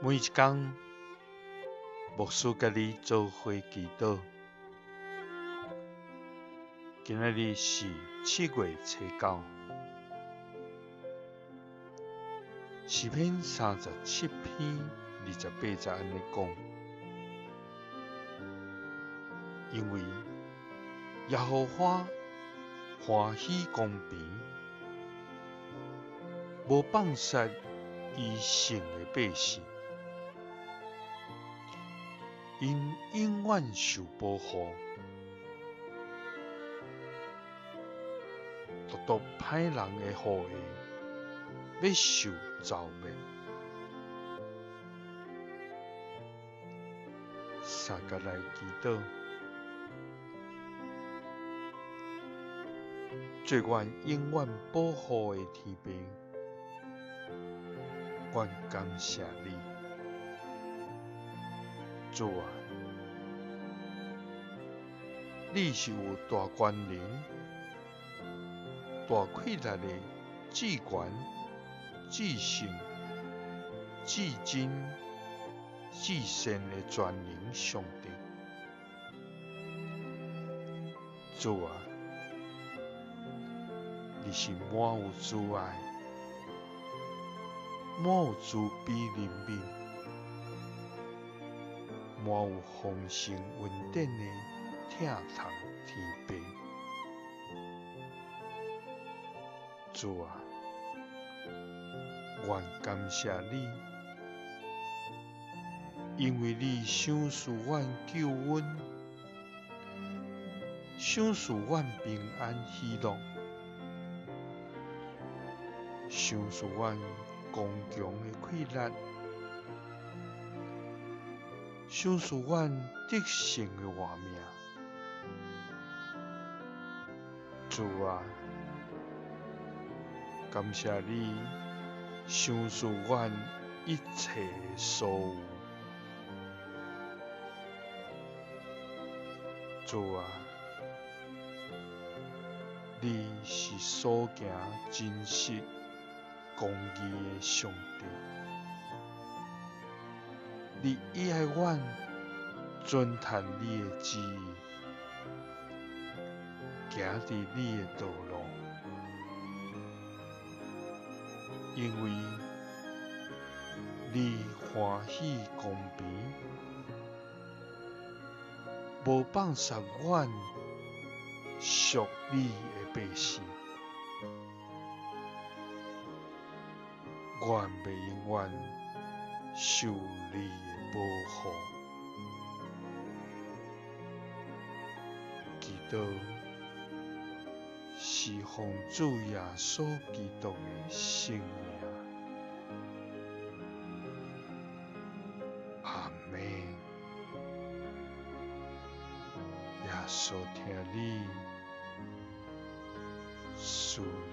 每一工，牧師佮你做伙祈禱。今仔日是7月初9，詩篇37篇28節按呢講：因為耶和華歡喜公平，無放殺伊聖的百姓。𪜶永遠受保護，獨獨歹人的後裔欲受誅滅。相共來祈禱，做阮永遠保護的天父，阮感謝你。主啊，你是有大權能、大氣力的至懸、至聖、至真、至善的全能上帝。主啊，你是滿有慈愛、滿有慈悲憐憫、滿有豐盛恩典的疼痛天父。主啊，阮感謝你，因為你賞賜阮救恩，賞賜阮平安喜樂，賞賜阮剛強的氣力，賞賜阮得勝的活命。主啊，感謝你賞賜阮一切的所有。主啊，你是所行真實公義的上帝。你喜愛阮遵行你的旨意，行佇你的道路，因為你歡喜公平，無放殺阮屬你的百姓，阮欲永遠受你的保護。祈禱是奉主耶穌基督的聖名。阿們。耶穌疼你，賜你。